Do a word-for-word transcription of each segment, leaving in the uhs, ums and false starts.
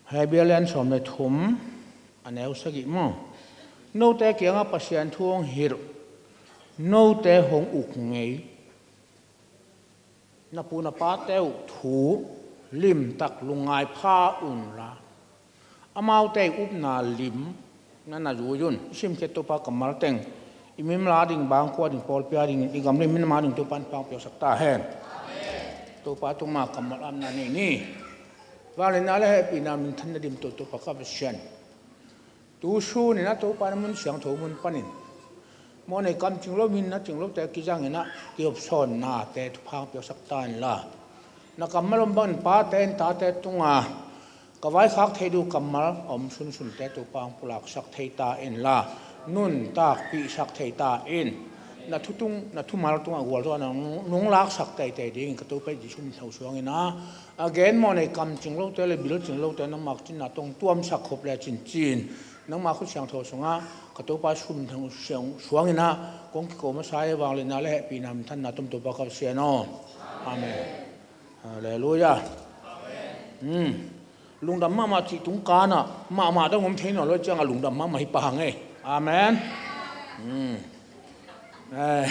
Hebru lian sawm le thum, a neu sagih maw? Note kiangah Pasian thu hong hilh, note hong uk ngei, na pu na pate uh thu limtak lungngai pha unla, amaute upna lim na na zui un. I simkhiat Topa kammal teng i mim la ding, bangkua ding, pawlpi a ding, i gam le minam a ding Topa in pang piaksak ta hen. Topa tungah kammal amna nei ni. Vangliatna le hehpihna minthanna dim Topa ka Pasian, tu sun in ah Topa na mun siangtho mun panin mawhnei kamcing lo, minna cing lote kizangin ah kihopsawnnate thupha piaksak ta inla, na kammal om bangin pate in tate tunga ka vaikhak thei duh kammal a om sunsunte Topa hong pulaksak thei ta inla, nuntakpihsak thei ta in. Na thutung, na thumal tungah gualzawhna nong laksak teitei dingin ka Topa Jesu min tawh suangin ah, a gen mawhnei kamcing lote le bilcing lote nangmah cinna tawh tuamsak khop le cincin, nangmah khut siangtho sungah ka Topa sum thang siang suangin ah kong kiko masa e. Vangliatna le hehpihna minthanna tom Topa ka Pasian aw. Amen. Halleluia. Hmm. Lungdam mahmah cih tungkanah mahmah dang om thei nawn lo ciangah lungdam mahmah hi pah hang e. Amen. Hmm. Eh.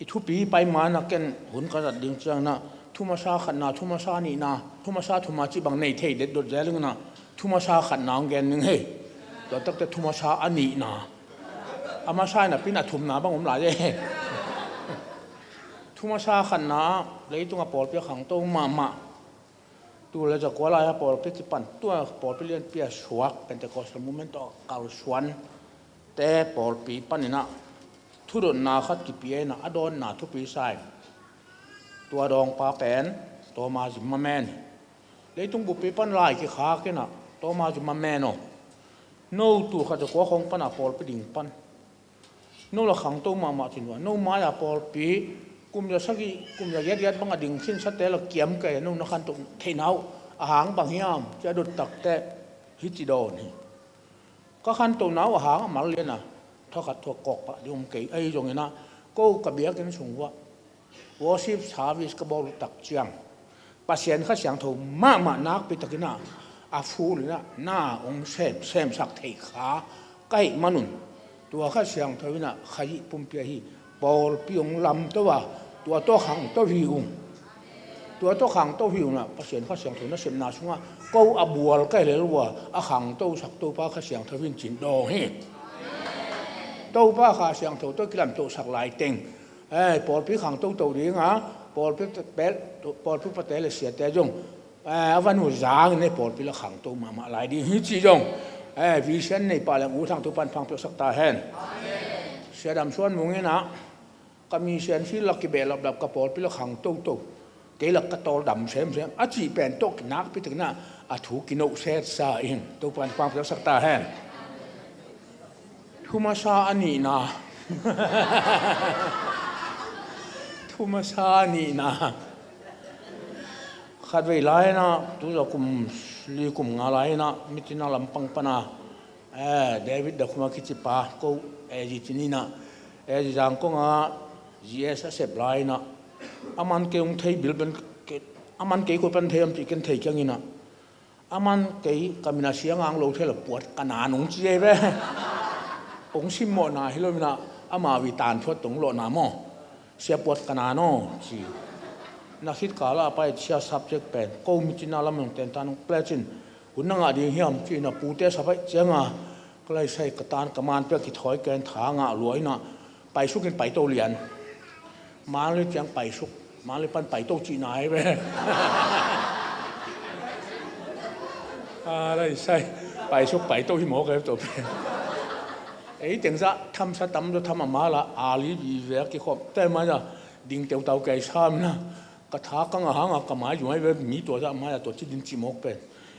I thupi pai manah ken hun ka zat ding cianginah thumasa khatna, thumasa nihna, thumasa thuma cih bang nei thei det dot zel inginah thumasa khatna hong gen ning hei. Tua takte thumasa a nihna, a masa in a pin a thumna bang om lai e. Thumasa khatna ah leitung a pawlpi a khangto mahmah, tul le zakua lai a pawlpi kipan tua pawlpi lianpi a suak Pentecostal movement tawh kalsuan te pawlpi paninah thudotna khat kipia inah a dawnna thupi sa in, tua dawngpa pen Thomas Zimmerman. Leitung buppi pan lai kikhak inah Thomas Zimmerman aw, no tul khat zakua khawng pana pawlpi ding pan no la khangto mahmah cin ua, no mai-a pawlpi kum za sagih, kum za giatgiat bang a ding khinsate la kiam kei a no na khantoh theihna uh a hang bang hiam ci a dot takte hici dawn hi. Ka khantohna uh a hang a mal liana thakhat thuak kawk pah ding om kei. Ahi zonginah ko ka biakinn sung uah worship service ka bawl uh tak ciang Pasian Kha Siangtho mahmah nakpi takinah a ful inah na hong sem semsak thei kha ka hih manun, tua Kha Siangtho inah Khazih pumpi ahi pawlpi hong lamto a, tua tawh khangto hi ung. Tua tawh khangto hi unah Pasian Kha Siangtho nasepna sungah ko a bual ka hi lel ua, a khangtosak Topa Kha Siangtho in cin dawng hi. Topa Kha Siangtho tawh kilamtohsak lai teng, eh, pawlpi khangtoto dinga pawlpi pate le siate zong, eh, a van uh zangin ei pawlpi la khangto mahmah lai ding hi cih zong, eh, vision nei pah leng U Thang Topa in pang piaksak ta hen. Sia Dam Suan Mung inah ka mission field lak kibehlaplap ka pawlpi la khangtoto, kei lak ka tawl dam semsem a cih pen tawh kinakpi takinah a thu kinohsetsa in Topa in pang piaksak ta hen. Thumasa a nihna. Thumasa a nihna. Khatvei lai-inah tuza kum li kum nga lai-inah Michina lampang pana, eh, David Dakhuma kicipa ko, eh, zi cininah, eh, zi zangkonga zi es a sep lai-inah aman kei hong thei bilben, aman kei koi pan thei am cih ken thei kianginah, aman kei ka mina siang ang lo thei lo puat ka nan ung ci ei ve. Ong simmawhna hi lo minah ama vi tan thuat tong lawhna maw? Sia puat ka nan aw ci. Na khit kala a pai sia subject pen ko Michina lam ong ten tan ong plecin hun na ngah ding hiam ci na pute sabaih cianga ka laisai ka tan ka man pek kithawi ken tha ngah lua inah paisuk in paito lian. Manli ciang paisuk, Manli pan paito cihna hi ve. A laisai paisuk paito hi mawk e tua pen. Ei tengzah thamsa tamzaw tham a mala ali vive a kikhawm te maia ding teutau kei samna ka tha ka ngah hanga ka mai zumai ve mi tuazah maia tua ci din cih mawk pen.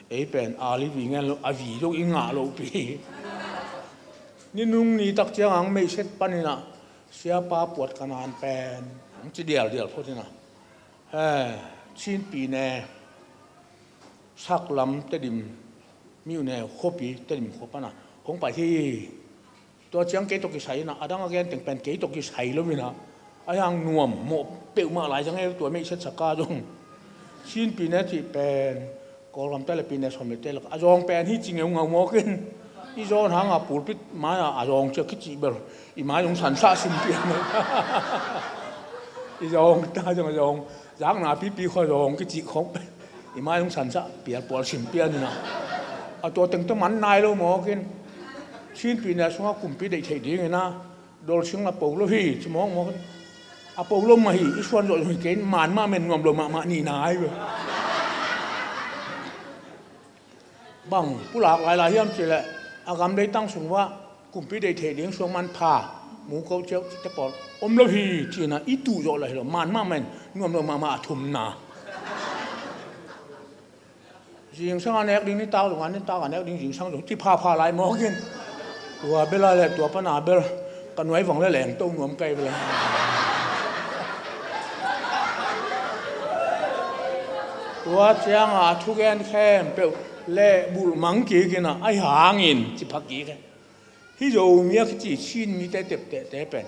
Ei pen ali vi ngen lo a vi lo i ngah lohpi. Ninung ni tak ciang ang meihset paninah siapa puat ka nan pen ang ci dialdial photinah, eh, Chinpi ne Saklam Tedim, Miu ne khuapi Tedim khua pana hong pai hi. Tua ciang kei tawh kisai inah a dang a gen teng pen kei tawh kisai lo inah a hiang nuam mawh peuhmah lai ciang e tua meihset saka zong Chin pine cih pen Kawlgam te le pine sawm le te le a zawng pen hi ci ngeungau mawk in. I zawn hanga pulpit mai-a a zawng cia kicih bel i mai zong sansah sim pian. I zawng ta zong a zawng zakna pipi khua zawng kicih khawng pen i mai zong sansah pial pual sim pian ina. A tua teng tawh man nai lo mawk in. Chin pine sungah kumpi deih theih ding ina. Dol sing a po lo hi ci mawkmawk in. A po lo mah hi, i suan zawh zong hi kei in, man mah men nuam lo mahmah nihna ahi ve. Bang pulak lailai hiam cihleh a gam leitang sung uah kumpi deih theih ding suang manpha, mu ko ciau cite pawl om lo hi cina i tuh zawh lai hi lo, man mah men nuam lo mahmah a thumna. Zingsang a nek ding nitak zong a, nitak a nek ding zingsang zong ci phapha lai mawk in. Tua bel a le tua pana bel ka nuai vang le leng to nuam kai bel a. Tua cianga a thugen khempeuh le bulh mang kik ina ahi hangin ci pha kik e. Hih Zomi a kici Chin mite teptehte pen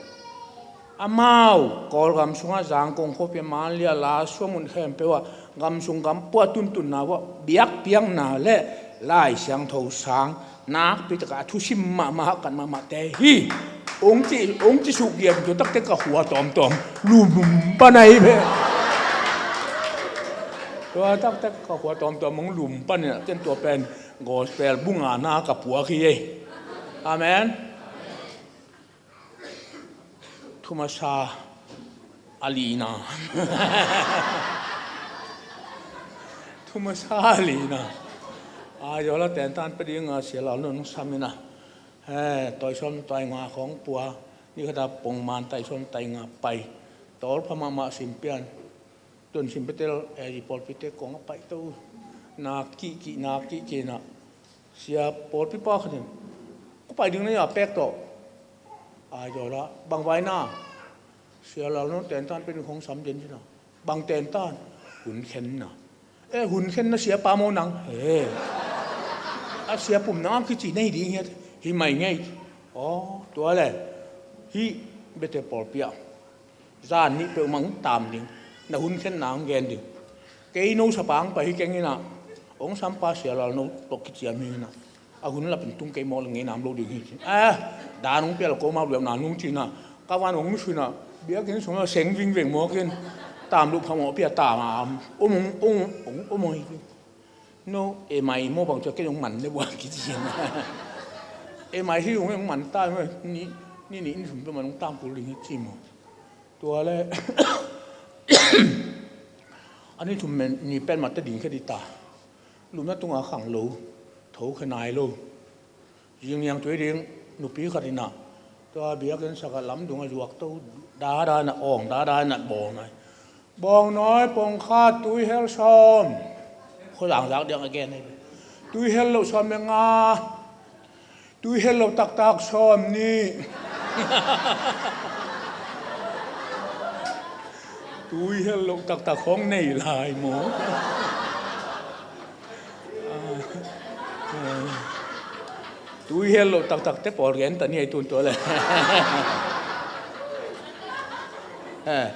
amau Kawlgam sungah Zangkong khuapi a, Manlia, Lasuamun khempeuh ah gam sung gam pua tuntunna uah biakpiakna le Lai Siangtho sang nakpi takah a thusim mahmah hahkat mahmahte hi. Ong ci, ong ci suk giam tua takte ka khua tawmtawm lum pan ahi ve. Tua takte ka khua tawmtawm ong lum pan in a ten tua pen Gospel bu ngana ka puak hi ei. Amen. Thumasa a lina. Thumasa a lina. A yola tentan pe ding a sia lal nun samina. He, toi som tai nga khong pua. Ni khata pong man tai som tai nga pai. Tol pha mahmah sim pian. Tun sim petel e, i pawlpite kong a paih to. Nak kihkih, nak kihkih na. Sia pawlpi pa khatin, ko paih ding na ya pek tawh. Ai dawla, bang vai na. Sia lal no tentan pe ding khong sam den cina. Bang tentan, hun khen na. E, hun khen na sia pa maw nang. He. A sia pum nang a kici nei ding hiat. Hi mai ngei. Aw, tua le. Hi bete pawlpi ah. Zan nih peuhmah hong tam ding, na hun khenna hong gen ding. Kei no sapa hong pai hi keng inah, hong sampa sia lal no tawh kiciam hi inah, a hun lapin tung kei mawh le ngeinam lo ding hi ci. A, dan hong pial ko mau liamna nung ci inah, ka van hong nusuinah, biakinn sungah seng vingveng mawkin, tam loh phamawh pia tam a om, om, om, om, om, om hi. No, e mai maw bang tua kei zong man ne buang kici hiam. E mai hi zong man ta, ni, ni, ni, ni sum pe man zong tam kul ding hi ci maw. Tua le, a ni thum men, ni pen mat te ding khe di ta. Lumna tunga khang lo, tho khe nai lo. Zing niang tui ding, nupi khat inah. Tua biakinn sakah lam dungah zuak to, dada inah awng, dada inah bawng nai. Bawng nawi pawng khat tui hel sawm. Khuazang zak diang a gen hi. Tui hel loh sawm le nga. Tui hel loh taktak sawm nih. Tui hel loh taktak hong nei lai maw? Tui hel loh taktak te pawl gen ta ni ei tun tua le. Eh.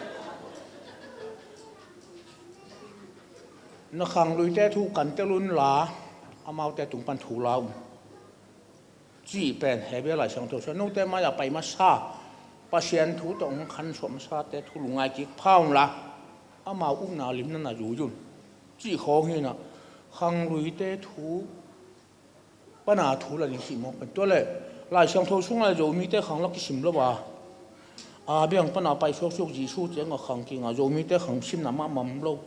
Na khangluite thu kan tel un la, amaute tung pan thu la un. Cih pen Hebru Lai Siangtho sua, note mai-ah pai masa, Pasian thu tawh hong khansuah masate thu lungngai kik pha un la, amau upna limna na zui un. Cih khawng hinah, khangluite thu pana thu la ding cih mawk pen. Tua le, Lai Siangtho sungah le Zomite khang la kisim lo a. A biang pana paisuak suk Jesu ciangah khang kinga Zomite khang simna mah mam lo.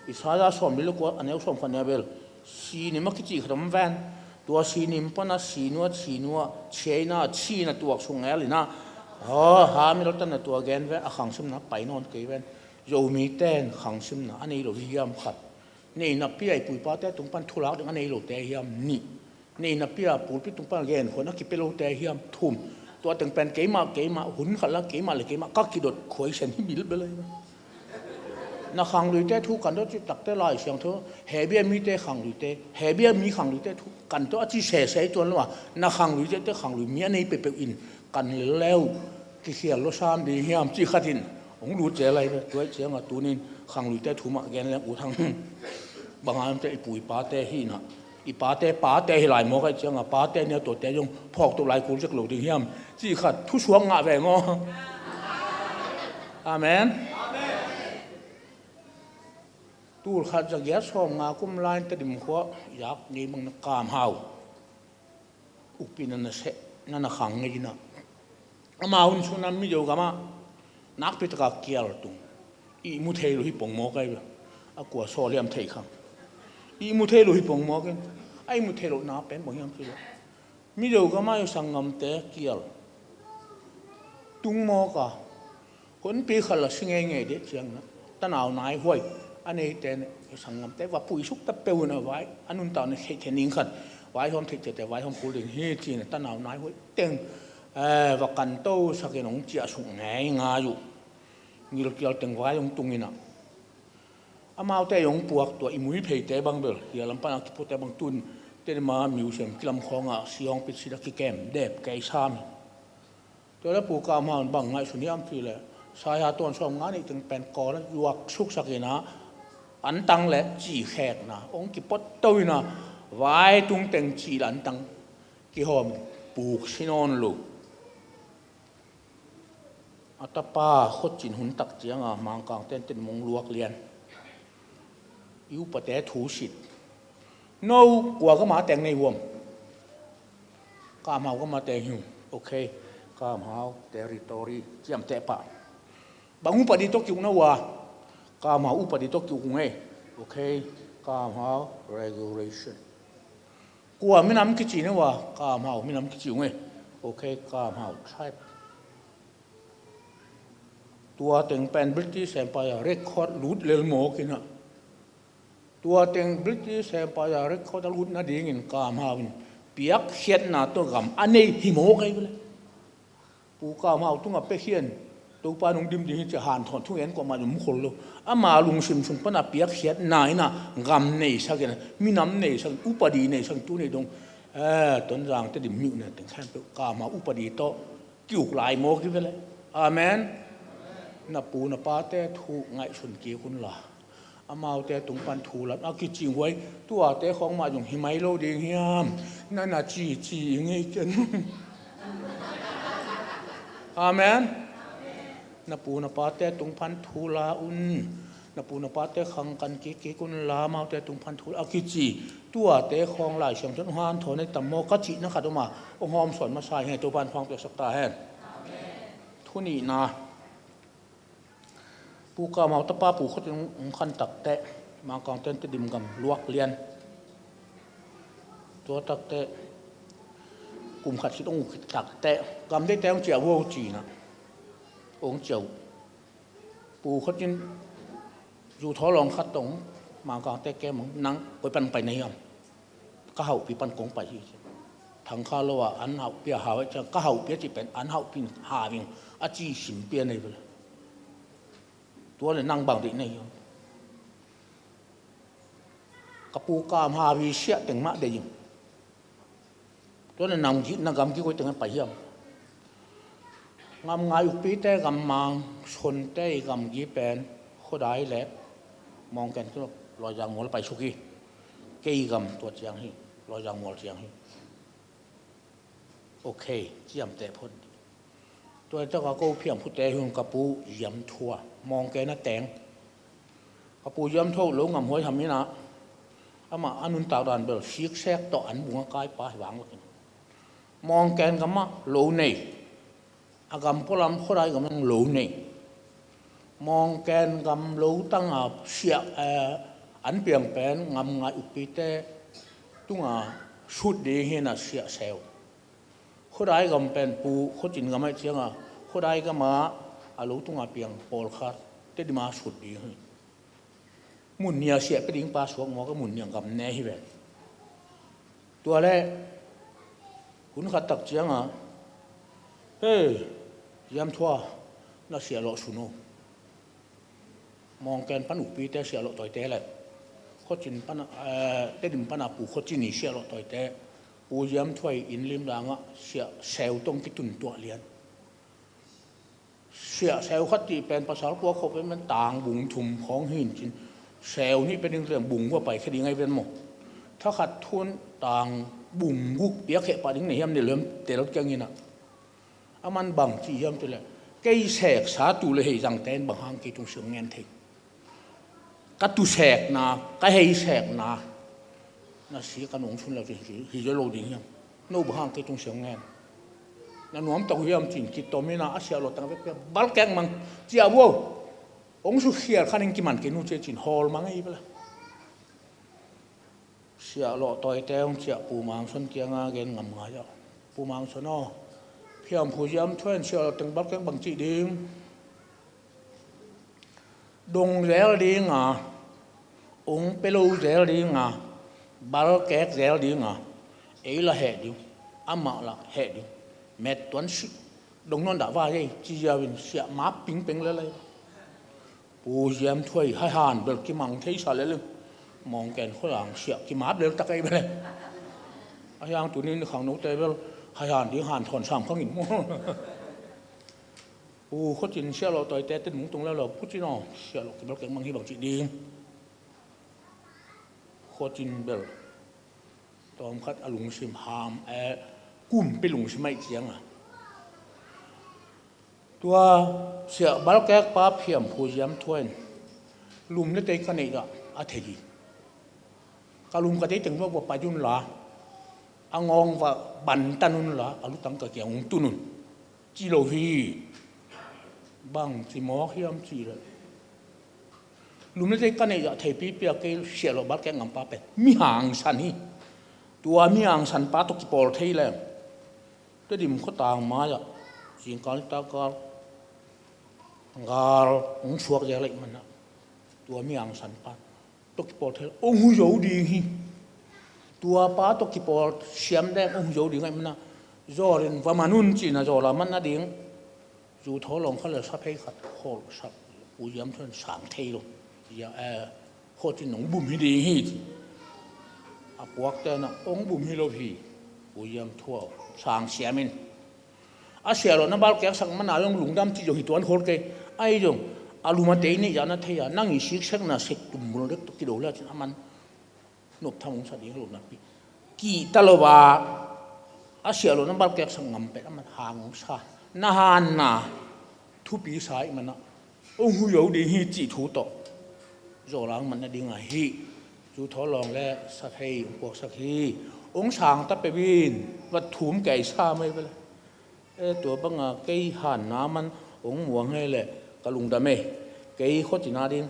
Isaiah sawm li le kua a neu sawm khat nia bel. Sinim a kici khat om ven. Tua sinim pana sinua, sinua, chiaina, china tuak sung ngelinah. Aw, Hamilton na tua gen ve, a khang simna pai nawn kei ven. Zomite in khang simna a nei lo hi hiam khat. Nei napi a i puipate tung pan thulak ding a nei lote hiam nih. Nei napi a pulpit tung pan genkhuan a kipia lote hiam thum. Tua teng pen keimah, keimah, hun khat la keimah le keimah ka kidot khuaisen hi bilbel ahi. Na khangluite thu kan tawh cih takte Lai Siangtho, Hebru mite khangluite, Hebru mi khangluite thu kan tawh a ci sese tuan lo a, na khangluite te khanglui mi a nei peuhpeuh in kan lel le uh, kikhial lo sam ding hiam cih khatin, Hong lut zel lai ve, tua ih ciangah tunin khangluite thu mah gen leng ut hang. Bang hang hiam cih leh i pu i pate hi inah, i pate pate hi lai mawk ahih ciangah pate nia tuate zong phawk to lai kul zek lo ding hiam cih khat thusuak ngah veng aw. Amen. Tul khat za giat sawm nga kum lai-in Tedim khua-ah ngei bang na Kam Hau ukpi na na seh, na na khang ngei inah, amau hun sungah Mizo gamah nakpi takah kial tung. Ihmu thei lo hi pongmawk ahi ve. A kua sawl hiam thei khang. Ihmu thei lo hi pongmawk in, a ihmu thei lohna pen bang hiam cih leh Mizo gamah i sanggamte kial tung mawk a, hunpi khat la si ngeingei dih ciangin ah tanau naihuai a neite in i sanggamte va puisuk ta peuh in ah vai a nuntakna theihtheih ning khat, vaihawm theihtheitte vaihawm kul ding hi ci-in ah tanau naihuai teng, eh, va kantosakin hong ciahsuk ngeingai uh. Ngilkial teng vai hong tung inah, amaute hong puak tua i muipheite bang bel hia lam pan a kipuakte bang tun Tedim a museum kilam khawngah sihawng pitsit a kikem dep kei sam hi. Tua leh Pu Kam Hau in bang ngaihsun hiam cih leh, saiha tuan sawm nga nih teng pen Kawl ah zuak suksak inah antang le cihkhekna hong kipot to inah, vai tung teng cih le antang kihawm, puk si nawn lo. A tapa Khua Cin hun tak ciangah Mangkangte in Tedim hong luak lian. I upate thu sit. No kua gam a teng nei uh hiam? Kam Hau gam a teng hi uh. Ok, Kam Hau territory ciamteh pah. Bang upadi tawh ki-uk na uh a? Kam Hau upadi tawh ki-uk ung ei. Ok, Kam Hau regulation. Kua minam kici na uh a? Kam Hau minam kici ung ei. Ok, Kam Hau tribe. Tua teng pen British Empire record lut lel mawk inah, tua teng British Empire record a lut nadingin Kam Hau in piakkhiatna tawh gam a nei hi mawk ahi ve le. Pu Kam Hau tungah pekhian, Topa nong dim ding hi ci-a hanthawn thungen kuamah zong mu khol lo. Ama lungsim sung pana piakkhiatna inah gam neisakin, minam neisakin, upadi neisakin, tuni dong, eh, Tonzang, Tedim, Myone teng khempeuh Kam Hau upadi tawh ki-uk lai mawk hi ve le. Amen. Na pu na pate thu ngaihsun kik un la, amaute tung pan thu la a kicing huai, tuate khawng mah zong hi mai lo ding hiam? Na na cici i ngei ken. Amen. Na pu na pate tung pan thu la un. Na pu na pate khang kan kik kik un la, amaute tung pan thu la a kici, tuate khawng Lai Siangtho in hong hanthawn hi tam maw ka cihna khat om a, hong hawmsawn masa hi. Topa in thupha piaksak ta hen. Thu nihna. Pu Kam Hau tapa Pu Khua Cin hong khan takteh, Mangkangte in Tedim gam luak lian. Tua takteh kum khat khit hong uk takteh, gam deihte hong ciah uh o ci-in ah, hong ciah uh. Pu Khua Cin zu thaw lawng khat tawh Mangkangte kem, nang koi pan pai na hiam? Ka hauhpi pan kong pai hi, ci. Thang Kha Lo ah an hauhpi a hau ahih ciang, ka hauhpi a cih pen an hauhpi in hau ing, a ci sim pian ahi ve le. Tua leh nang bang deih na hiam? Ka pu Kam Hau i siah teng mah deih ing. Tua leh na, na gamgi koi teng ah pai hiam? Ngam ngai ukpite gam Mang Sonte i gamgi pen Khuadai leh Mawngken, Lawizang mual pai suk hi. Kei gam tua ciang hi, Lawizang mual ciang hi. Ok, ciamteh phot dih. Tua hi tak a ko phiamphute hi hong, ka pu Ziam Thua, Mawngken a teng. Ka pu Ziam Thua lo ngam huai ham in ah, amah a nuntak dan bel siksek tawh an bung a kaipa hi vang lak in. Mawngken gam ah lo nei, a gam pualam Khuadai gam ah lo nei. Mawngken gam lo tang a siah, eh, an piang pen ngam ngai ukpite tung a sut ding hi in ah siah seu. Khuadai gam pen Pu Khua Cin gam ahih ciang a, Khuadai gam ah a lo tung a piang pawlkhat Tedim ah sut ding hi. Mun nih a siah pia ding pa suak mawk a, mun nih a gam ne hi ven. Tua leh hun khat tak ciang a, "Hei, Ziam Thua, na siah lawh sun o. Mawngken pan ukpite siah lawh tawite leh, Khua Cin pan a, eh, Tedim pan a Pu Khua Cin i siah lawh tawite, Pu Ziam Thua i inn lim dang ah siah seu tawh kitun tuah lian. Siah seu khat cih pen pasal kua khawh pen, pen tang bung thum khawng hi in cin, seu nih pia ding leng bung kua paikhia ding ahi ven maw? Thakhat thu-in tang bung guk piakhia pah ding nei hiam, nei lo hiam, tel keng in ah. Aman bang ci hiam cih leh, kei seksa tu le hei zangte in bang hang kei tung siang ngen thei? Ka tu sekna, ka hei sekna, na si ka nung sun lo cin hi, hi zo lo ding hiam? No bang hang kei tung siang ngen? Na nuam tawh hiam cin kitom in ah, a siah lawh tang vekpi a balkek mang, ciah vuau. Hong sukhial khan in kiman kei nu ci cin hawl mang ei bel a. Siah lawh tawite hong ciah Pu Mang Son kianga gen ngam ngai ah. Pu Mang Son aw, Phiamphu Ziam Thua in siah lawh teng balkek bang cih ding? Dong zel ding a, ong pe lo zel ding a, balkek zel ding a, ei la heh ding, amah la heh ding, met tuan sih, dong nawn dah va ei, ci ziau in siah map pingpeng lel ei. Pu Ziam Thua i haihan bel kimang thei sa lel ei. Mawngken khualang siah kimap lel tak ei bel ei. A hiang tuni ni khang note bel haihan ding han thawn sam khang in maw? Pu Khua Cin siah lawh tawite ten mung tung lel lo, Pu Cin aw, siah lawh kibalkek mang hi bang cih ding? Khua Cin bel tawmkhat a lungsim ham, eh, kumpi lungsim aih cianga, tua siah balkek pa Phiamphu Ziam Thua in lum le tei ka neih ah a thei hi. Ka lum ka tei teng vuak vua pai un la, a ngawng va bantan un la, a lutang ka kiang ung tun un, ci lo hi. Bang ci mawk hiam cih leh, lum le tei ka neih ah theipipi a kei siah lawh balkek ngampa pen mi hangsan hi. Tua mi hangsan pa tawh kipawl thei leng, Tedim khuatang mai-ah zingkal nitak kal gal hong suak zel ahih manah, tua mi hangsan pa tawh kipawl thei leng hong hu zo ding hi. Tua pa tawh kipawl siam deng hong hu zo ding ahih manah, zawl in va man un cihna, zawl a man nading zu thaw lawng khat le saphei khat khawlsak Pu Ziam Thua in sang thei lo. Zia, eh, Khua Cin hong bum hi ding hi ci. A puakte in ah hong bum hi lo hi. Pu Ziam Thua sang siam in. A siah lawh na balkeksak mana zong lungdam cih zong hi tuan khol kei. Ahi zong a lum a tei neih zah na thei a, nang i siksekna sek tumbul dek tawh kido le cin a man nop tham hong sa ding lo napi, kihta lo a, a siah lawh na balkeksak ngam pen a man hang hong sa, na hanna thupi sa ahih manah hong hu zo ding hi cih thu tawh zawl a hong man nading ahi. Zu thaw lawng le saphei hong puaksak hi. Hong sang ta peuh in, va thum kei sa mai bel a. E, tua banga kei hanna man hong muang hi leh ka lungdam ei. Kei Khua Cin a ding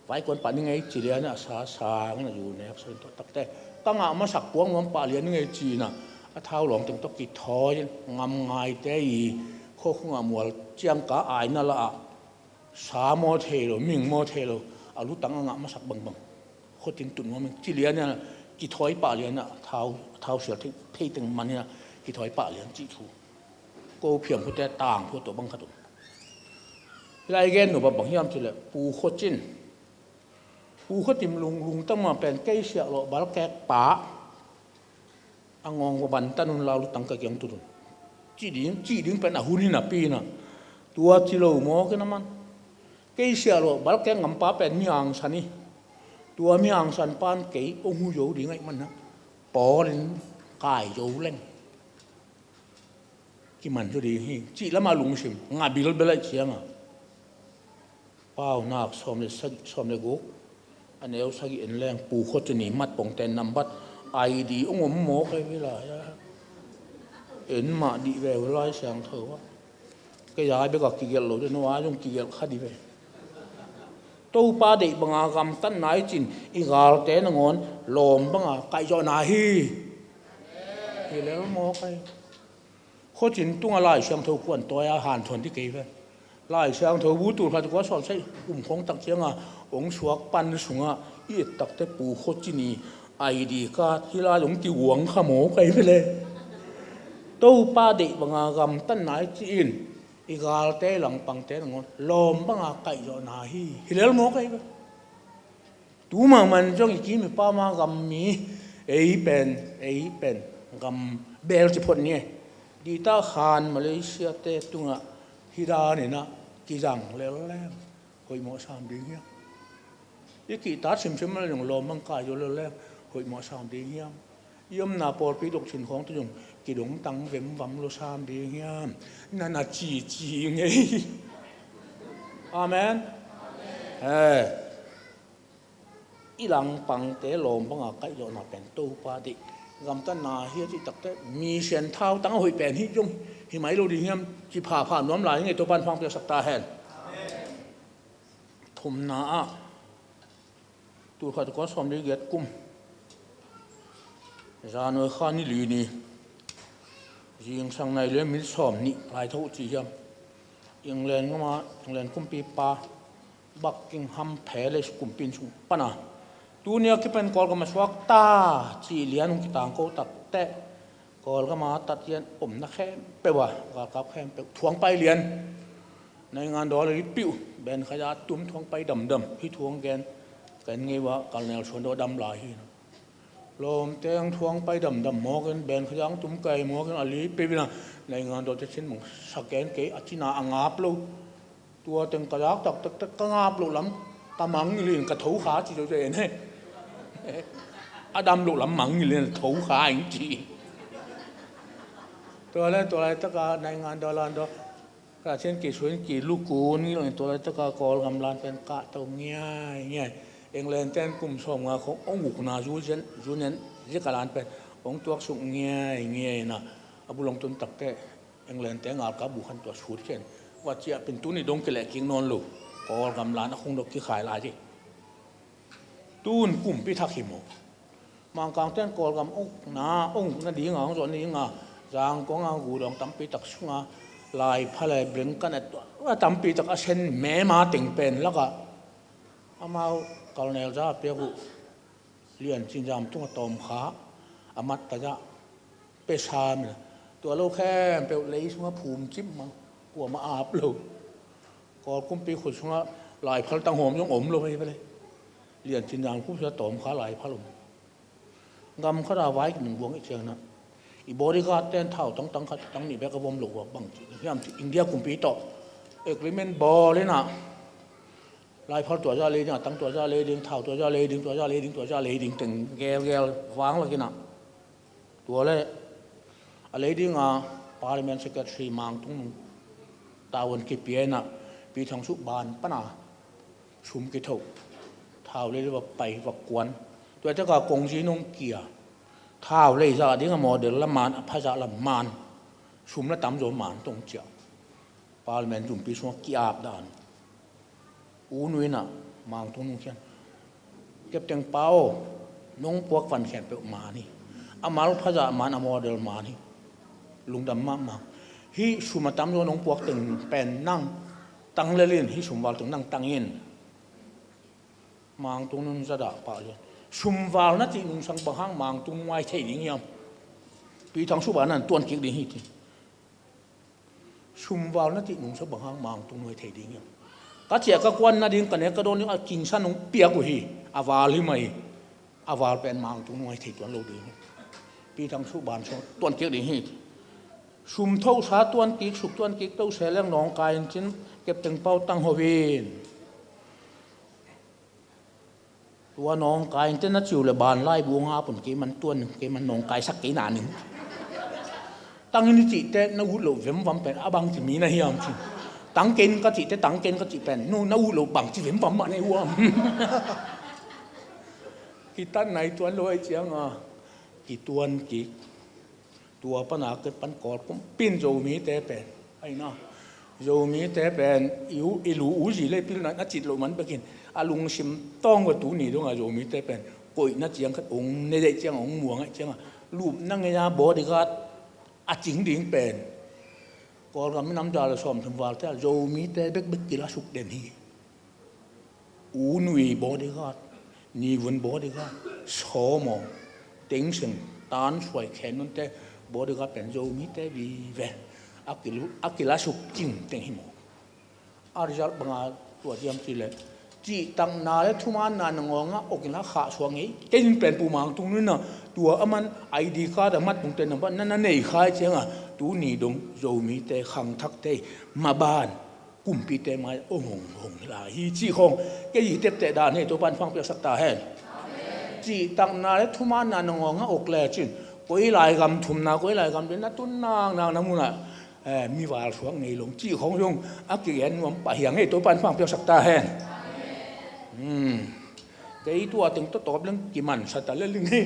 vaikuan pah ning ei ci lian a, sa sang in a zu nek sa in, tua takte ka ngah masak puak nuam pah lian ning ei ci in a, a thau lawng teng tawh kithawi in, ngam ngaite i khua khua ngah mual ciang ka aina lah ah, sa maw thei lo, ming maw thei lo, a lutang a ngah masak bangbang Khua Cin tut nuam in ci lian in a, kithawi pah lian a, thau, thau sial thei, thei teng man in a, kithawi pah lian cih thu. Ko Phiamphute tangthu tawh bang khat om. Hih lai gen nop a bang hiam cih leh, Pu Khua Cin, Pu Khua Cin lung, lungtang ma pen kei siah lawh balkek pa a ngawng va bantan un la, lutang ka kiang tut un, cih ding, cih ding pen a hun hi napi in a, tua ci lo mawk in a man. Kei siah lawh balkek ngampa pen mi hangsan hi. Tua mi hangsan pan kei hong hu zo ding ahih manah pawl in kai zo leng kiman zo ding hi cih lamah lungsim ngah bilbel ahih ciangah, Paunak sawm le sagih, sawm le guk, a neu sagih en leng, Pu Khua Cin i mat pongte nambat I D hong om mawk ahi ve lai a. En mah dih ve uh Lai Siangtho ah. Kei a bek a kigelh lo, no a zong kigelh kha dih ve. Topa deih banga gamtatna i cin, i galte nangawn lawm banga kaihzawhna hi. Hi lel mawk ahi. Khua Cin tungah Lai Siangtho kuan tawi a hanthawn dih kei ve. Lai Siangtho bu tul khat kua sawm sagih kum khawng tak cianga hong suak pan sungah i et takte Pu Khua Cin i I D card hih lai hong kiuang kha mawk ahi ve le. Topa deih banga gamtatna i cih in, i galte langpangte nangawn lawm banga kaihzawhna hi. Hi lel mawk ahi ve. Tu mahmah in zong i kim i pam a gam mi, ei pen, ei pen gam bel ci phot ni e. Dihtak khan Malaysia te tungah hih dan in ah kizang lel leng hoih mawh sam ding hiam? I kihtak simsim leng lawm bang kai zo lel leng hoih mawh sam ding hiam? I omna pawlpi dok cin khawng tawh zong kidongtang vemvam lo sam ding hiam? Na na cici ngei. Amen. He. I langpangte lawm banga kaihzawhna pen Topa deih, gamtatna hi a cih takteh, mi sian thautang a hoih pen hih zong hi mai lo ding hiam? Ci phapha nuam lai hi ngei, Topa in pha hong piaksak ta hen. Thumna ah, tul khat za kua sawmli giat kum, January kha ni li ni, zingsang nai le minit sawmnih lai tho ci hiam, England gama, England kumpipa Buckingham Palace kumpi inn sung pana, tuni a kipan Kawlgam a suak ta cih lian hong kitangko takteh, Kawlgama tat hian omna khempeuh a, galkap khempeuh thuang pai lian. Naingan dawl a li piuh, Ben Khaja tum thuang pai damdam, hih thuang gen kan ngei ua, Colonel Suan daw dam lai hi. Lawmteng thuang pai damdam mawkin, Ben Khaja tum kai mawkin, a li piuh ina, naingan dawl te cin mong sa gen kei, a cina a ngap lo. Tua teng ka zak taktak ka ngap loh lam ka mangngilh in, ka tho kha ci zo zen he. A dam loh lam mangngilh in, tho kha in ci. Tua le tua laitaka naingan dawl, lan dawl, ka cin kisuin kilukun ngilh in, tua laitaka Kawlgam lan pen kah to ngiai ngiai. England ten kum sawmnga khong hong ukna zu zen, zu nen zika lan pen hong tuaksuk ngiai ngiai ina, a bulong tun takteh England te ngalkap bu khan tua sut khen. Ua ciah pin tuni dong kileh kik nawn lo. Kawlgam lan a khung dok kikhai lai hi. Tun kumpi thak hi maw? Mangkang ten Kawlgam ukna, ukna dinga hong zawh ni dinga, Zangkong a gudawng tampi tak sunga, lai pha le bling kan a tua, a tampi tak a sen mema teng pen laka, amau Colonel za piak uh, Lian Cin Zam tunga tawm kha, a mat ta za, pesa mina. Tua lo khempeuh lei sunga phum cip ma, kuama ap lo. Kawl kumpi khut sunga lai phal tang hawm zong om lo vei vele. Lian Cin Zam khut sunga tawm kha lai phal om. Gam khat a vai kinung guang i ciangna, i bodyguard ten thau tang, tang khat, tang nih bek a vom lo ua bang ci hiam ci India kumpi tawh agreement bawl ina, lai phal tua za lei ding, a tang tua za lei ding, thau tua za lei ding, tua za lei ding, tua za lei ding teng gelgel vang lakinah. Tua le a lei dinga Parliament Secretary Mang Tung Nung tavuan kipia ina, Pi Thang Suh ban pana sum kithoh, thau lei le va pai va kuan. Tua teka kongzi nong kia, thau lei zah dinga model la man, a pha zah la man, sum la tamzaw man tong ciah. Parliament zumpi sungah ki-ap dan. U Nu inah Mang Tung Nung khian, Captain Pa aw, nong puak van khempeuh man hi. A mal phazah man, a model man hi. Lungdam mahmah. Hih sum a tamzaw nong puak teng pen nang tang lel in, hih sum val teng nang tang in. Mang Tung Nung zadah pah lian. Sum val na cih nungsang bang hang Mang Tung Nung ai thei ding hiam? Pi Thang Suh bang nan tuan kik ding hi ti. Sum val na cih nungsang bang hang Mang Tung Nung ai thei ding hiam? Ka ciah ka kuan nading ka nek ka dawn ding a kingsa nong piak uh hi. A val hi mai. A val pen Mang Tung Nung ai thei tuan lo ding hi. Pi Thang Suh ban sung tuan kik ding hi. Sum thosa tuan kik, suk tuan kik to se leng nawngkai in cin, Captain Pa aw tang ho in. Tua nawngkai in te na ciu le ban lai bu nga pun kei man tuan, kei man nawngkai sak kei na ning. Tang in i cih te na ut loh vemvam pen a bang ci mi na hiam ci. Tang kei in ka cih te, tang kei in ka cih pen nu na ut loh bang ci vemvam mah nei huam. Kitat nai tuan lo ai cianga kituan kik. Tua pana ke pan Kawl kumpin Zomite pen, aina, Zomite pen i u, i lu u zi le pilna na cit loh man bekin a lungsim tawng va tuni donga Zomite pen koihna ciang khat ong ne deih cianga, ong muang aih cianga, lupna ngeia bodyguard a cing ding pen Kawlgam minam za le sawmthum valte a Zomite bek bek kila suk den hi. U Nui bodyguard, Ni Vun bodyguard, Sawmaw, Teng Seng, Tan Suai, Khen Nunte bodyguard pen Zomite vive a kilu, a kila suk cing teng hi maw? A result banga tua diam ci le cihtakna le thumaanna na ngawngah okina khahsuah ngei. Kei in pen Pu Mang Tung Nung inah tua a man I D card a mat bungte na ban na na nei khai cianga tuni dong Zomite khangthakte maban kumpite mai hong hong hong lai hi cih khawng kei i tekteh dan hi. Topa'n thupha piaksak ta hen. Cihtakna le thumaanna nangawn a ok lecin koi lai gam thumna, koi lai gam dinna tun naknak na munah, eh, mi valsuak ngei lo cih khawng zong a kigen nuam pah hi ing. Topa'n thupha piaksak ta hen. Hmm. Kei tua teng tawtawp leng kimansa ta le ling hi.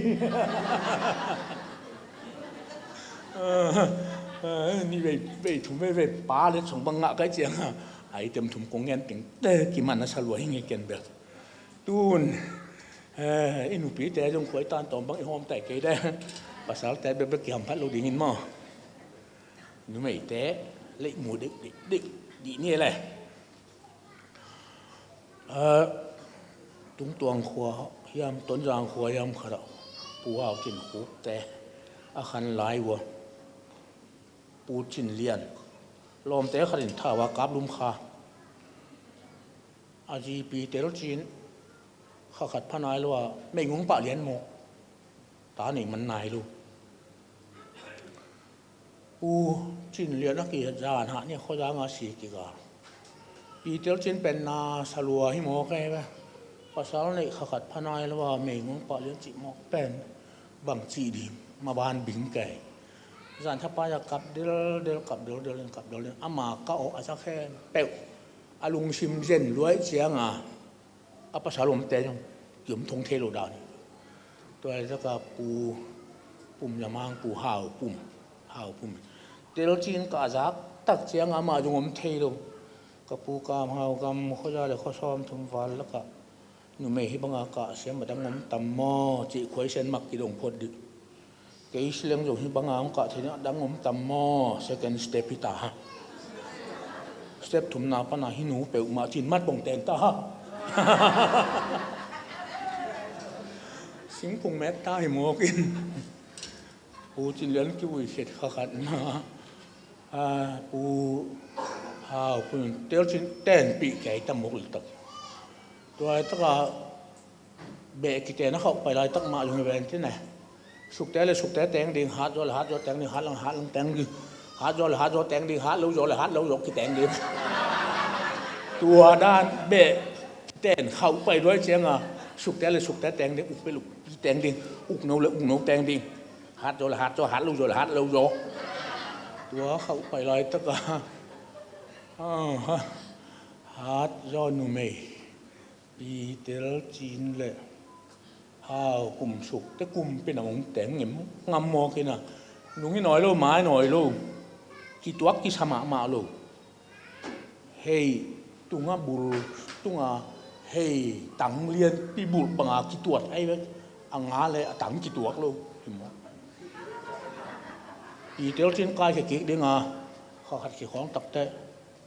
Ni vei, vei thum vei vei pa le song bang ngah kai ciang a, item thum kong ngen teng te kimansa lua hi ngei ken bel. Tun, eh, i nupite zong khuai tan tawm bang i hawm tai kei de. Pasalte bekbek kihamphat lo dingin maw. Numeite leh mu dik dik dik dih ni le. Eh, Tungtuang khua hiam, Tonzang khua hiam khatah Pu Hau Cin Khukte a khan lai uh a, Pu Cin Lian lawmte khatin thau a kaplum kha. A zi Pi Tel Cin kha khat pha nai lo a, Mei Ngung Pah Lian maw, ta nei man nai lo. Pu Cin Lian a kizan hah ni a khuazang a si kigal. Pi Tel Cin pen na sa lua hi maw kei ve. Pasal neih kha khat pha nai lo a, Mei Ngung Pah Lian cih mawk pen bang cih ding, maban bing kei. Zan thapai a kap dildel, kap dildel, kap dildel. Ama ka awh a za khempeuh a lungsim zen luai ciang a, a pasal omte zong kiom thong thei lo dan hi. Tua hi taka Pu Pum Lamang, Pu Hau Pum, Hau Pum. Tel Cin ka a zak tak ciang amah zong om thei lo. Ka pu Kam Hau Kam khuaza le khua sawm thum val lakah numei hih banga kah siam a dang om tam maw cih khuaisen mak kidong phot dih. Kei sileng zong hih banga hong kah theih ding a dang om tam maw? Second step hi ta ha. Step thumna pana hih nu peuhmah cin mat bong teng ta ha. Singkung met ta hi mawk in. Pu Cin Lian kiui khet kha khat ma. Ah, Pu Hau Pu Tel Cin tenpih kei ta mawk litak. Tua hi taka beh kiten a khauh pai laitak mah zong hi ven tin e. Sukte le sukte teng ding, hat zaw le hat zaw teng ding, hat lang hat lang teng ding, hat zaw le hat zaw teng ding, hat lo zaw le hat lo zaw kiteng ding. Tua dan beh kiten khauh pai luai cianga sukte le sukte teng ding, uk pe luk pi teng ding, uk no le uk no teng ding, hat zaw le hat zaw, hat lo zaw le hat lo zaw. Tua khauh pai laitaka, ah, hat zaw numei Pi Tel Cin le Hau Kum Suk te kum pina mong teng ngem ngam mawk ina. Nung i nawi lo, mai nawi lo. Kituak kisa mahmah lo. Hei tunga bul, tunga hei tang lianpi bulh banga kituat ai ve. A nga le a tang kituak lo. Hi maw? Pi Tel Cin kai khe kik dinga, kha khat khi khawng takte.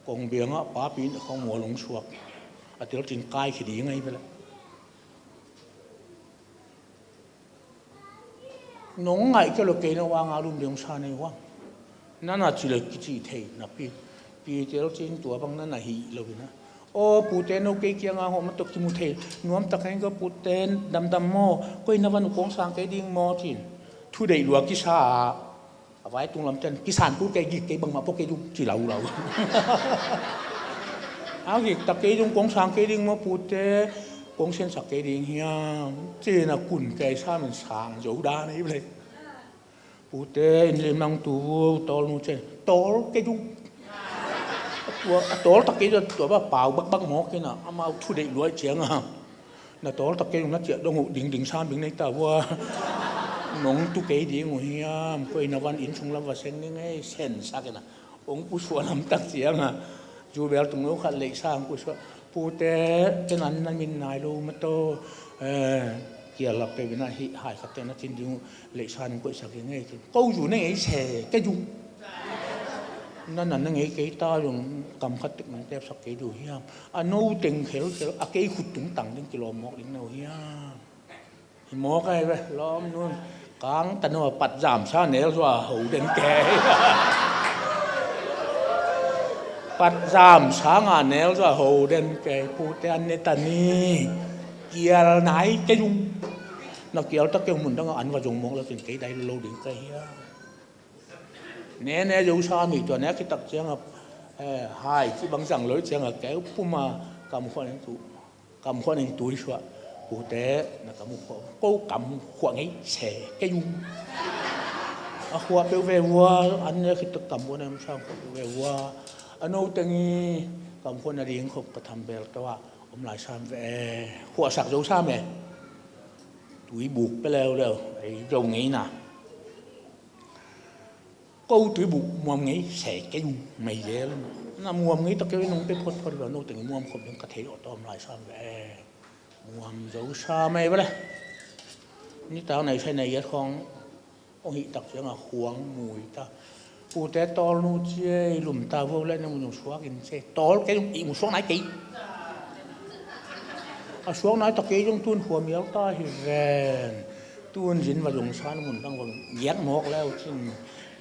Kong biangah papi in khawng mual hong suak. A Tel Cin kai khe ding ai ve le. Nong ngaih kei lo kei na wanga lum ding sa nei wang. Nana ci le kici thei napi. Pi Tel Cin tua bang nana hih lo ina. Aw pute no kei kianga hawh ma tawh kimu thei. Nuam tak heng ka pute damdam maw? Koi na van uh kong sang kei ding maw cin. Thu deih lua kisa. A vai tung lamten kisan tu kei gik kei bangmah pua kei dung ci lau lau. A gik tak kei dung kong sang kei ding maw pute, kong siansak kei ding hiam? Cina kun kei samin sang zo dan ei ble. Pute in lim nang tu tawl nu cen tawl kei dung. Tua a tawl tak kei tua ba pau bak bak mawk ina amau thu deih luai cianga. Na tawl tak kei ung na ciah dong uh ding ding sam ding nei ta vua. Nong tu kei ding uh hiam? Koi na van inn sung lam va seng ding ei sen sak ina. Ong pusuah lam tak cianga. Zu bel tung lo khat leih sang pusuah. Pute, tenan na min nai lo ma to. Eh, kial lap pe bina hi hai khat te na cin ding uh leih sang ding koih sak ding ei cin. Ko zu nei ei se ke zu. Na nan na ngei kei ta zong kam khat tek nang tepsak kei du hiam? A no teng khelkhel a kei khut tung tang ding kilawm mawk ding no hiam? Hi mawk ai ve lawm nun. Kang ta no a pat zam sa nel zua ho den kei. Pat zam sa nga nel zua ho den kei pute an ne ta ni. Kial nai kei zung. Na kial ta kei mun dang an va zong mawk la kin kei dai lo ding kei hiam? Nene Josa mi tua ne kitak cianga Eh, hai, ci bang zang lo ciang a keu pum a kam khuan in tu, kam khuan in tui suah. Pute, na kam khuan, ko kam khuan ngei se kei ung. A khuah peuh ve vua, an ne khit tak kam khuan em sang khuah peuh ve vua. A no teng i kam khuan a ding khop ka tham bel tawh a om lai sam ve. Khuahsak zo sam e. Tui buk pe leuleu, ei zo ngei na. Ko tui buk muam ngei se kei ung, mei zel. Na muam ngei tak kei nong pe phot phot ve, no teng muam khop ding ka thei awh tawm lai sam ve. Muam zo sa mei bale. Ni tang nei sai nei yat khong ong hih tak ciang a khuang mui ta. Pute tawl nu cia i lum ta vo le na mun suak in se. Tawl kei ung i mu suak nai kei. A suak nai tak kei zong tun khua mial ta hi ven. Tun zin va zong san mun dang va giat mawk leu cin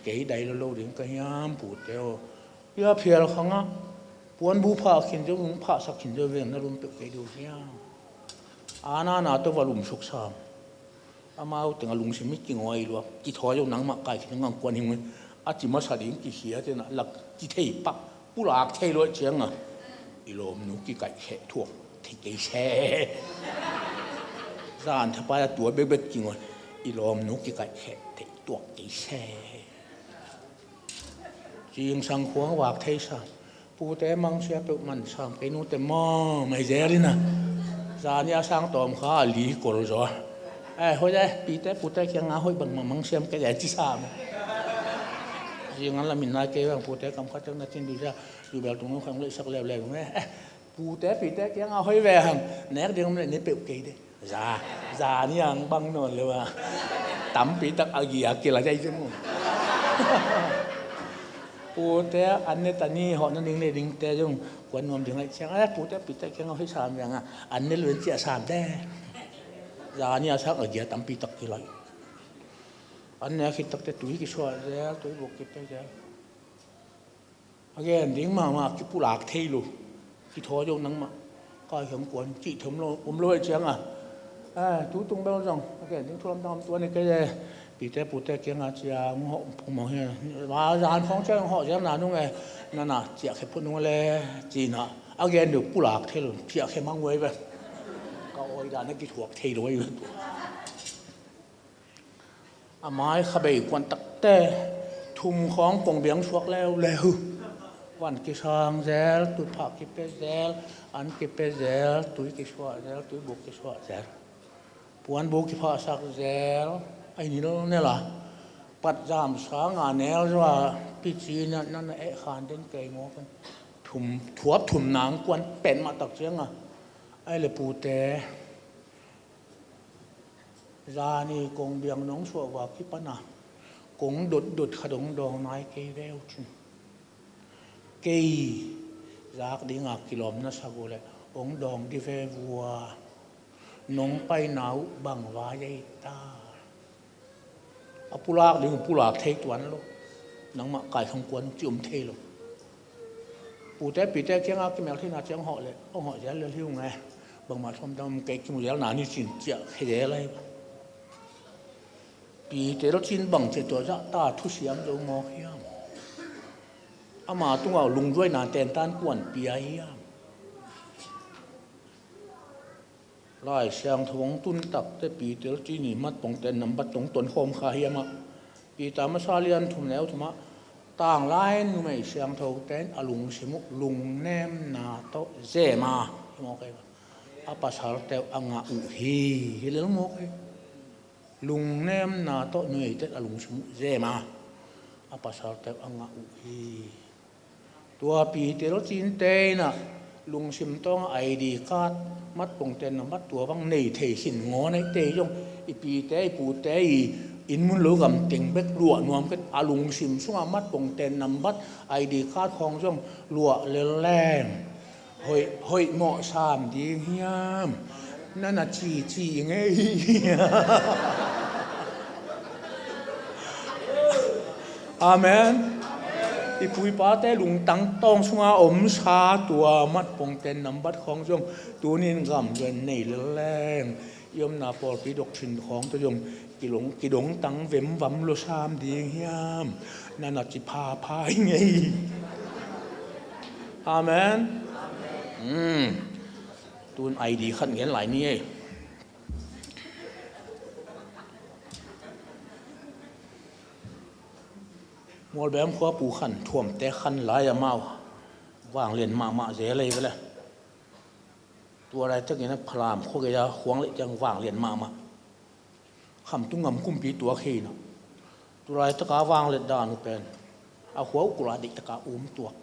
kei dai lo lo ding ka hiam pute aw. Hia phial khangah puanbu phah khin zong phahsak khin zong ven na lum peuh kei deuh hiam. A na na tawh va lum suk sam. Amau teng a lungsim i kingawi lua kithawi lo nangmah kai khin ngang kuan hing a ci masa ding kikhia tena lak kithei pak pulak thei lo cianga i lawmnu kikaih kheh thuak thei kei se. Zan thapai a tua bekbek kingawi i lawmnu kikaih kheh thei tuak kei se. Cingsang khuang vak thei sam. Pute mangsia peuh man sam kei nute maw mai zel ina. Zani a sang tawm kha a li kol zaw. Eh, hoih eh, pite pute kianga hoih bangmah mangsiam kei eh ci sam. Zingan la min nai kei vang pute kam khat ciang na cin duh sia. Duh bel tung nung khang leihsak leuleu nge. Eh, pute pite kianga hoih ve hang. Nek ding om le ni peuh kei de. Za, za ni ang bang nawn lo a. Tampi tak a gia kila dai zung. Pute an ne tani hawh na ding le ding te zung kuan nuam ding ai ciang a pute pite kiang a hoi sam yang a an ne luen cia sam te. Za ni a sak a gia tampi tak kila. An ne a khit tak te tui kisuah zel, tui buk kit te zel. A gen ding mahmah kipulak thei lo. Kithawi lo nangmah. Kai hiam kuan cih thom lo, um lo eh ciang a. Eh, tu tung bel zong. A gen ding thulam dang om tuan i kei eh. Pite pute kiang a cia, hong hawh pumawh hi. Va zan khawng cia hong hawh ziam na nung eh. Na na, ciah khe phut nung le. Ci na. A gen deuh pulak thei lo. Ciah khe mang uai ve. Ka awi dan a kithuak thei lo uai ve. A mai khabei kuan takte thum khawng kong biang suak leuleu. Van kisang zel, tui phah kipe zel, an kipe zel, tui kisuah zel, tui buk kisuah zel. Puan buk kiphahsak zel, a i nil nel a. Pat zam sang a nel zua, pici na, na, na eh khan den kei mawk in. Thum, thuap thum nang kuan pen mah tak ciang a. Ai le pute. Zani kong biang nong suah va kipan a kong dotdot khat hong dawng nai kei ve uh cin. Kei zak dinga kilawm na sak uh leh hong dawng di ve vua. Nong paina uh bang vai ei ta. A pulak ding uh pulak thei tuan lo. Nangmah kai khong kuan uh ci om thei lo. Pute pite kianga kimel theina ciang hawh le hong hawh zel lel hi ung e. Bangmah thawm dang om kei kimu zel na ni cin ciah khe zel ahi. Pite lo cin bang ciah tua zah ta thusiam zo mawk hiam. Ama tungah lungduaina tentan kuan pia hiam. Lai Siangtho hong tun takte Peter cini matpongte nambat tong tonkhawm kha hiamah. Peter masa lian thum neu thumah tanglai numei siangthote in a lungsim uh lungnemna tawh zema hi mawk ei. A pasalte uh a ngah uh hi. Hi lel mawk ei. Lungnemna tawh numeite a lungsim uh zema a pasalte uh a ngah uh hi. Tua Peter cinte inah lungsim tawng a I D card matpongte nambat tua bang nei thei khin ngaw neite zong i pite i pute i inn mun lo gam teng bek luah nuam kei a lungsim sungah matpongte nambat I D card khawng zong luah lel leng. Hoih, hoih mawh sam ding hiam? Na na ci ci ngei hiam? Amen. I pu i pate lungtang tawng sunga omsa tua matpongte nambat khawng zong tunin gamzuan nei leleng i omna pawlpi doctrine khawng tawh zong kilong, kidongtang vemvam lo sam ding hiam? Na na ci phapha ngei. Amen. Tun I D khat ngen lai ni ei. Mualbem khua Pu Khan Thuamte khan lai amau vanglian mahmah zel ei ve le. Tua laitakin a Phalam khua gei-a khuang leh ciang vanglian mahmah. Khamtung ngam kumpi tuak hi na. Tua laitaka vangliat dan uh pen a khua uh kulh a deihtaka um tuak.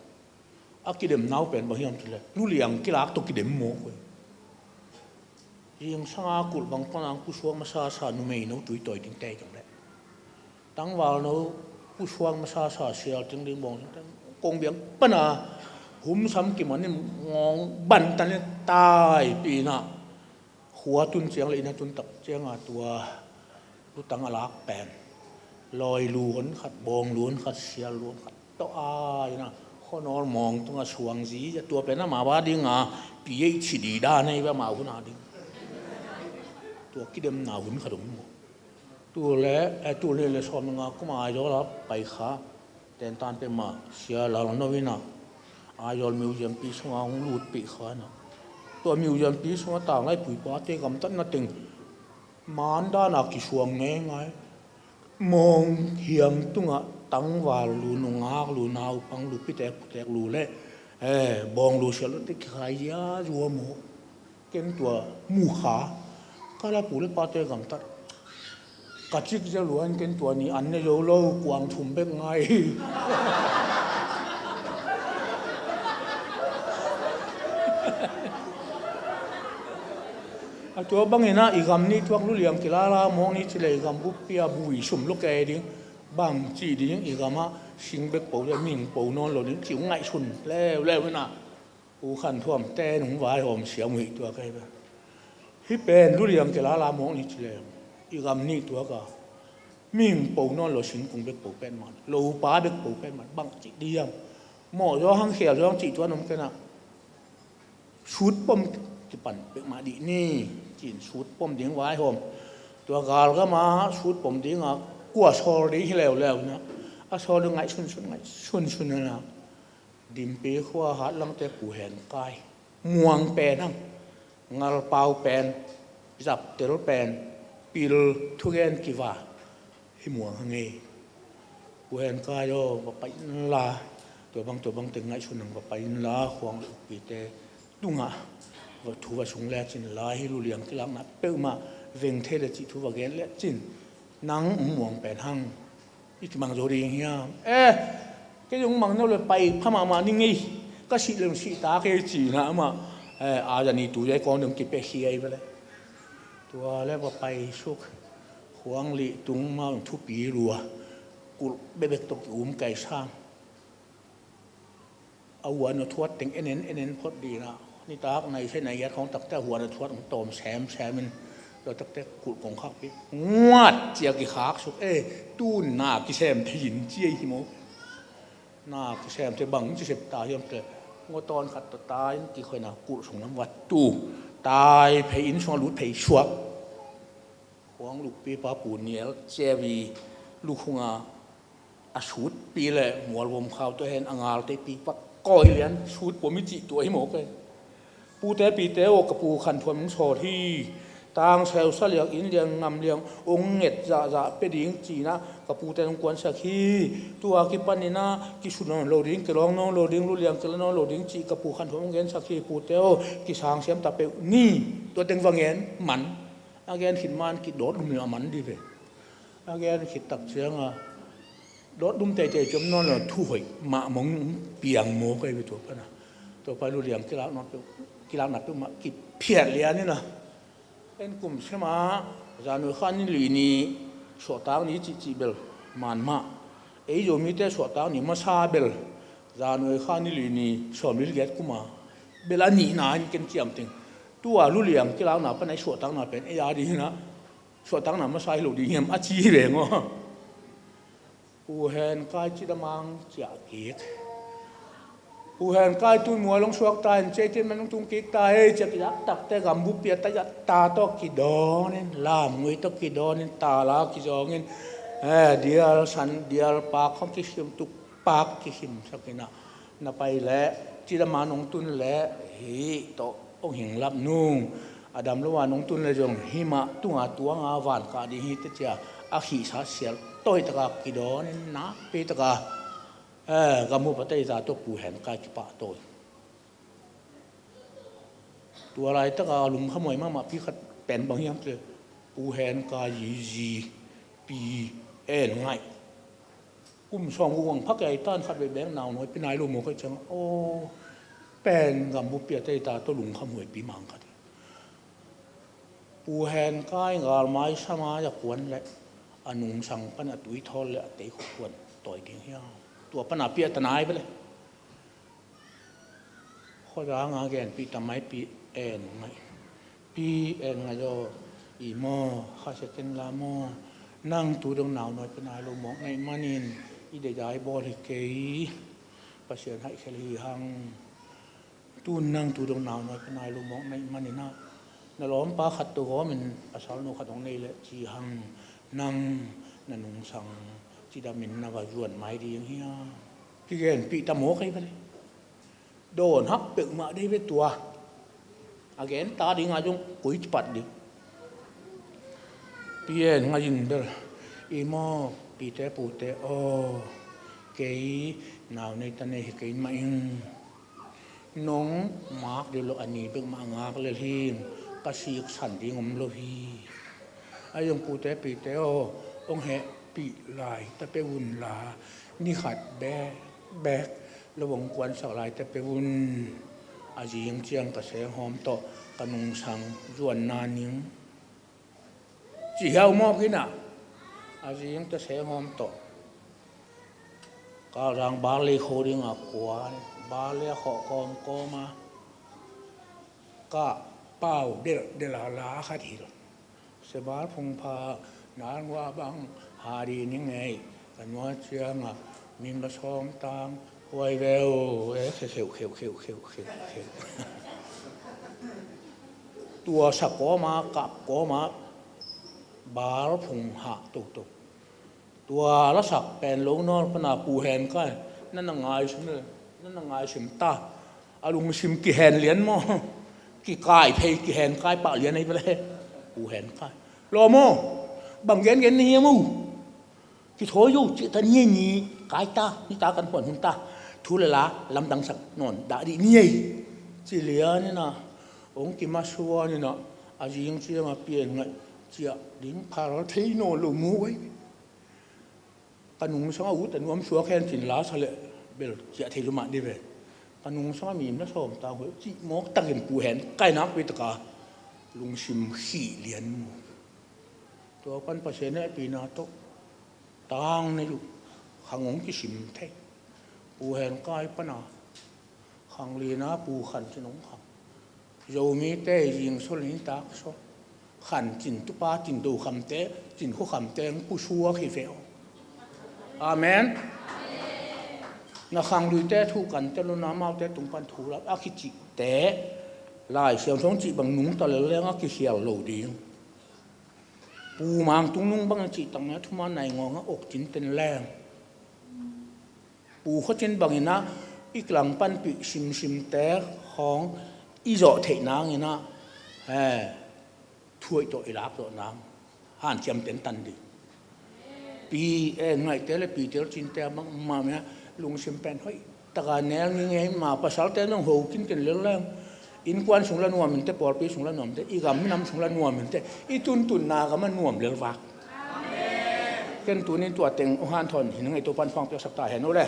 A kidemna uh pen bang hiam cih leh luliang kilak tawh kidem mawk uh hi. Zingsanga kulh bang pana pusuak masasa numei no tuitawi dingte hi tam leh tangval no pusuak masasa sial ting ding bawng ting teng kong biang pana humsam kiman in ngawng bantan in taipih in ah khua tun ciang le inn a tun tak cianga tua lutang a lak pen lawi lu hon khat, bawng lu hon khat, sial lu hon khat tawh a inn a khuanawl mawng tunga suang zi a tua pen ama ba dinga P H D dan ei ve ama hun a ding. Tua kidemna hun khat om maw. Tu le, eh, tu le le sawm nga kuma Aizawl a pai kha. Tentan peuhmah sia lal no in ah Aizawl museum pi sunga hong lutpih kha in ah tua museum pi sunga tanglai puipate gamtatna teng man dana kisuang ngeingai. Mawng hiang tungah tangval lu, nungak lu, naupang lu, pitek putek lu le, eh, bawng lu, sial lu te kikhai ziazua maw. Ken tua mu kha. Ka la pu le pate gamtat. Ka cik zia luan ken tua ni an ne zo lo, kuang thum bek ngai. A tua bangin ah i gam nih tuak luliang kilala mawk ni ci le i gam buppi a bui sum lo kei ding. Bang cih ding i gam ah sing bek po le ming po nawn lo ding ci ngaihsun leuleu in ah. U Khan Thuam ten hong vaihawm siam uh hi tua kei ve. Hih pen luliang kilala mawk ni ci le i gam nih tuak a ming po nawn lo singkung bek po pen man lo pa bek po pen man bang cih diam. Mawh zaw hang khial zaw hang cih tuan om ken ah. Sut pom kipan pek mah dih ni. Cin sut pom ding vaihawm. Tua galgam ah sut pom ding ah kua sawl ding hi leuleu na. A sawl ding ngaihsun sun ngaihsun sun na. Dimpi khua Hatlangte Pu Hen Kai. Muang pen hang. Ngalpau pen. Zaptel pen. Pil thugen kiva. Hi muang hang ei. Pu Hen Kai aw, va pai inla. Tua bang, tua bang teng ngaihsun hang va pai inla. Khuang le uppite tungah va thu va sung lecin la hi luliang kilakna peuhmah veng thei le cih thu va gen lecin. Nang hong muang pen hang. I kimang zo ding hiam? Eh, kei hong mang no le pai pha mahmah ning ei. Ka sih le hong sih ta kei cihna amah. Eh, a zani tu zai kong dong kipia hi ei vele. Tua le va pai suk. Khuang lih tung mah thupi lua. Kulh bebek tawh ki um kai sang. A huan a thuat teng en en en en phot dina. Nitak nai se nai yat khong takte a huan a thuat hong tawm sem sem in. Tua takte kulh kong khak pi. Nguat cia ki khak suk. Eh, tun na kisem thei in cia hi maw. Na kisem thei bang ci sep ta hiam te. Ngawtawn khat tawh ta in kikhoina kulh sung lam vat tu. Tai phei inn sung a lut phei suak. Khuang lukpi pa Pu Nial Cevi lukhunga a sutpi le mualvom khau tua hen a ngalte pi pa kawi lian sut pom i cih tua hi mawk ei. Pute pite aw ka Pu Khan Thuam in sawt hi. Tang seu sa liang inn liang ngam liang ong nget zahzah pe ding cina ka pute nong kuansak hi. Tua kipanina kisu nawn lo ding kilawng nawn lo ding luliang kila nawn lo ding cih ka Pu Khan Thuam ong gensak hi pute aw kisang siam ta peuh ni. Tua teng va ngen man. A gen khit man kidawt lum a man di ve. A gen khit tak cianga dawt lum teitei ciam nawn lo thu hoih mah mong piang maw kai ve tua pana. Tua pa luliang kilakna peuh kilakna peuh mah kiphiat lian ina. En kum sema January kha ni li ni suahtak ni cihcih bel man mah. Ei Zomite suahtak ni masa bel January kha ni li ni sawmli le giat kuma bel a nihna in ken ciamteng. Tua luliang kilakna pana i suahtakna pen ei a ding hina. Suahtakna masa hi lo ding hiam a ci hi veng aw. Pu Hen Kai cidamang ciah kik. Pu Hen Kai tun mual hong suak ta in ceitin man hong tung kik ta hei ciah kidak takte gambup pia ta iat ta tawh kidawnin lamngui tawh kidawnin tala kizawngin eh dial san dial pak khawm kisim tuk pak kisim sakinah na pai leh Cidam a nong tun leh hih tawh hong hinglap nung. A dam lo a nong tun leh zong hih mah tunga tuanga van kah ding hi teh ci-a a khihsa sial tawi taka kidawn in nakpi taka, eh, gam huap a teita tawh Pu Hen Kai kipahtawi. Tua laitaka lungkhamhuai mahmahpi khat pen bang hiam cih leh Pu Hen Kai zi, Pi En Ngaih. Kum sawm guk hong phak a i tan khat vei bek naunawi pia nai lo mawk ahih ciangin, aw, pen gam huappi a teita tawh lungkhamhuaipi mang khat hi. Pu Hen Kai galmai samai a kuan leh a nungsang pan a tui thawl leh a teikhawk kuan tawi ding hiam? Tua pan a piahta nai ve leh. Khuazang a genpih ta mai Pi En Ngaih. Pi En Ngaih aw, i maw, khasia ken la maw, nang tu dong naunawi pia nai lo mawk na hih manin i deih a i bawl hi kei. Pasian haihkhial hi hang. Tun nang tu dong naunawi pia nai lo mawk na hih manin ah, na lawmpa khat tawh gawmin pasalnu khat hong nei leh ci hang, nang na nungsang cidamin na va zuan mai ding hiam? Kigenpih ta mawk ahi ve leh. Dawn hak peuhmah dei ve tua. A gen ta ding a zong koi cipat ding. Pi En Ngaih in bel, i maw, pite pute aw, kei nau nei ta nei hi kei mah ing. Nong ngak dih lo a ni bek mah ngak lel hi, ka siksan ding om lo hi. Ahi zong pute pite aw, hong hehpih lai ta peuh un la, ni khat bek bek lo hong kuansak lai ta peuh un. A zing ciang ka senghawm tawh ka nungsang zuan na ning. Ci hiau mawk in ah, a zing ta senghawm tawh Kalzang barley kho ding a kuan, barley a khawh kawmkawm a, ka pau delhdelh a la khat hilh. Sia Bal Phung Pha, nal ngua bang ha dih ni ngei, ka nua ciang a mim la sawm tang, huai veu, eh, kheuh, kheuh, kheuh. Tua sa kawm a, kap kawm a, Bal Phung hah toto. Tua lasak pen lo nawl pan a Pu Hen Kai, na na ngaihsun, na na ngaihsun ta. A lungsim kihen lian maw? Kikai phei kihen kai pah lian ahi ve leh. Pu Hen Kai. Lawm aw, bang gengen na hiam uh? Kithawi uh cih ta ni ei ni, kai ta, ni ta kan huan hun ta. Thu le la lamdangsak nawn dah dih ni ei. Ci lian in ah, hong kimasuan in ah, a zing ciang a Pi En Ngaih ciah ding phal thei nawn lo mu ei. Ka nungsang a ut a nuam suak hen cin la sa leh bel ciah thei lua mah dih ve. Ka nungsang a mim la sawm tang huai cih mawk takin Pu Hen Kai nakpi taka lungsim khih lian mu. Tua pan Pasian hehpihna tawh tang nei uh, khang hong kisim thei. Pu Hen Kai pan a khang lina Pu Khan Cin hong khang. Zomite i zingsol in tak sawl. Khan Cin tupa Cin Do Khamte, Cin Khua Khamte hong pusuak hi ve aw. Amen. Na khang luite thuh kante lo na, amaute tung pan thu lak a kicihte, Lai Siangtho hong cih bang nungta lel leng a kikhial lo ding. Pu Mang Tung Nung bang a cih tak na thuman nai ngawng a ok cinten leng. Pu Khua Cin bangin ah i kilang panpih simsimte khawng i zawh theih nangin ah, eh, thuaih tawh i lak zawh nang hanciam tentan dih. Pi En Ngaihte le Pi Tel Cinte a bangmah mah lungsim pen hoih taka nel ngingei ma, pasalte zong ho kinken lel leng. Innkuan sung la nuam inteh, pawlpi sung la nuam inteh, i gam i nam sung la nuam inteh, i tuntunna gam a nuam lel vak. Ken tunin tua teng hong hanthawn hi ning ei, Topan thupha piaksak ta hen aw le.